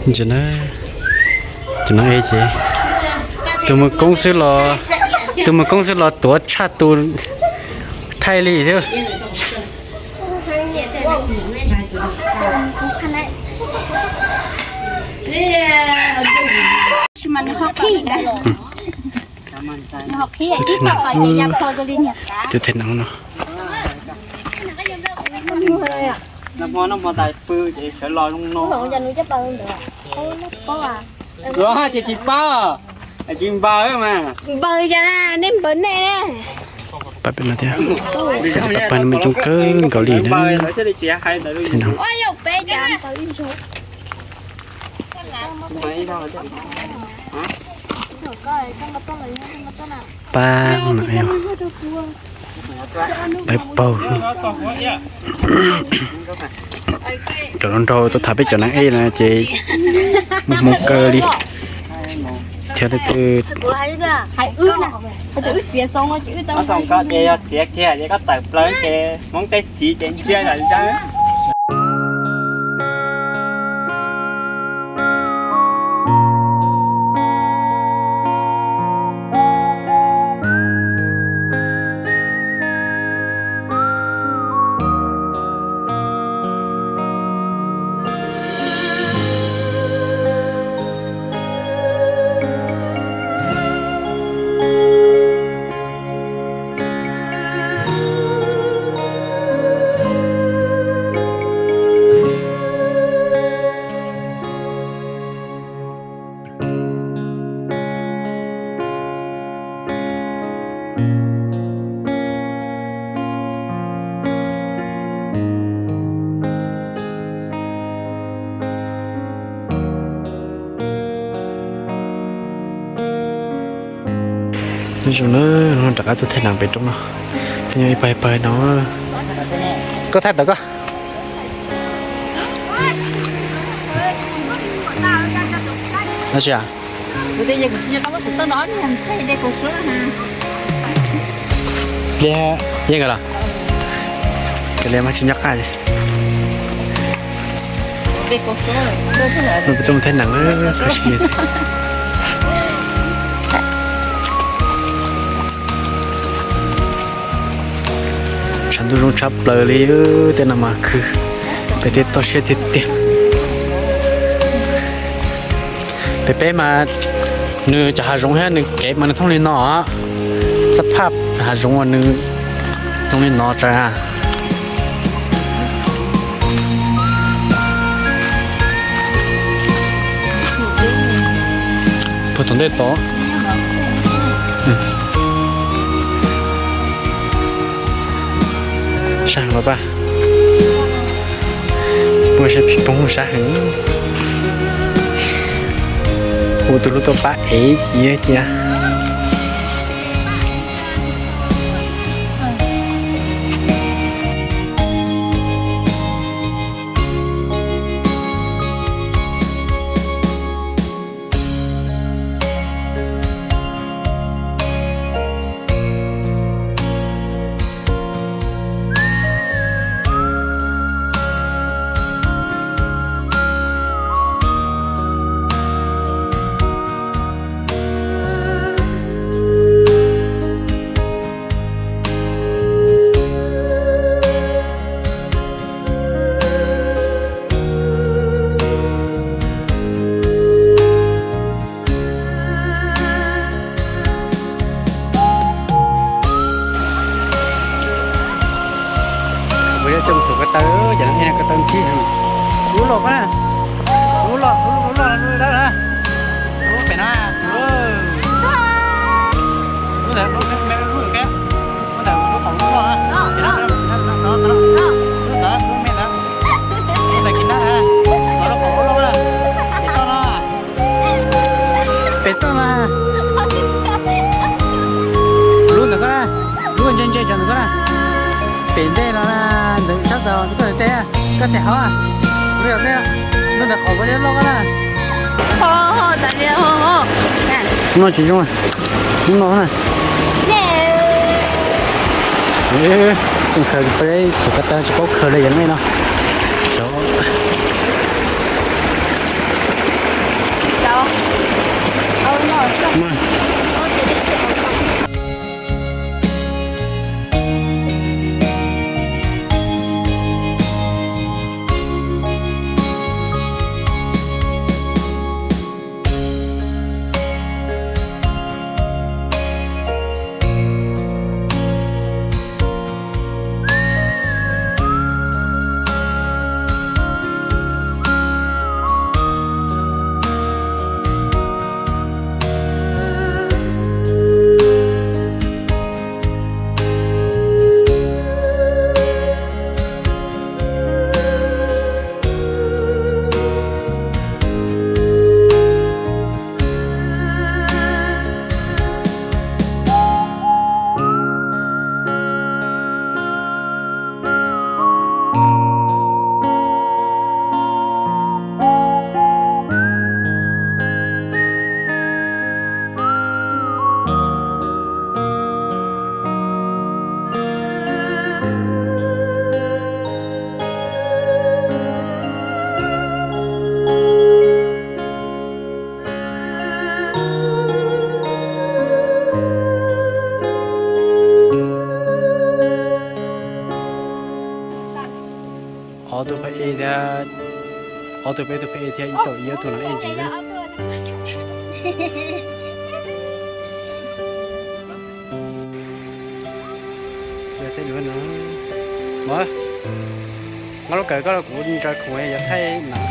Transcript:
Ntsia na, cov no es ces tus mus koob xwb los, tus mus koob xwb los tuav tshaj tus thaij li thiab. Tus thaij nam no. Ces tsis paub, tsis npaws mas. Npaws cas na, nej npaws nej. Pab peb no thiab, pab pab no coob kawg nkaus li na. Pab no, pab paug. Cov hluas nraug tuaj tham peb cov nam ej no ces muaj hmoo kawg li. Thiab leej twg, koj txiav kiag ces koj tawm plaws ces Hmoob tej txiv ces ntsia zom zaws. Nyob zoo na, rov qab tuaj thaij nam pem roob no, thiaj nyob ib pawg ib pawg no. Koj thaij ntawm koj. Tab sis yeej los, yeej los, mas tsis nyob qab. Tuaj mus thaij nam, tshav ntuj zoo tshaj plaws li, tej no mas khwv, peb thiaj toj siab tiag tiag. Pem peb mas nws cov hav zoov thiab nws kev mas nws thooj li no, xab phaj hav zoov uas nws thooj li no tsav. Puag tom ntej tod. Sab heev los pab. Muaj sab phim poob sab heev. Ua tus hlub tuaj pab ev cia cia. Kuv yuav coj mus xum ko taw, cov no ko taw ntxhib. Lub los ko na, lub los, lub los, lub dawb na, lub pem no. Lub ntawd, lub me, lub ntawd, lub ntawd, lub qaum lub loj na, lub ntawd, lub me ntawd, lub ntawd kis nab na, lub qaum lub loj na, pem toj no. Pem toj no. Lub ntawm ko na, lub ntse ntse cov ntawm ko na. Pem ntej no na, ntawm sab tod koj tes, koj tes hauv, lub ntawm qaum lub loj ko na. Hnub no tsis zoo, hnub no na. Khaws peb txhum ko taw tsis paub khaws li yog nej no. Ob tug pheej e thiab, ob tug peb tug pheej e thiab ib tug ib ob tug no e ntxiv na. Mog, nqa lub kawm koj los kuv ntsaws khoom yuav thaij na.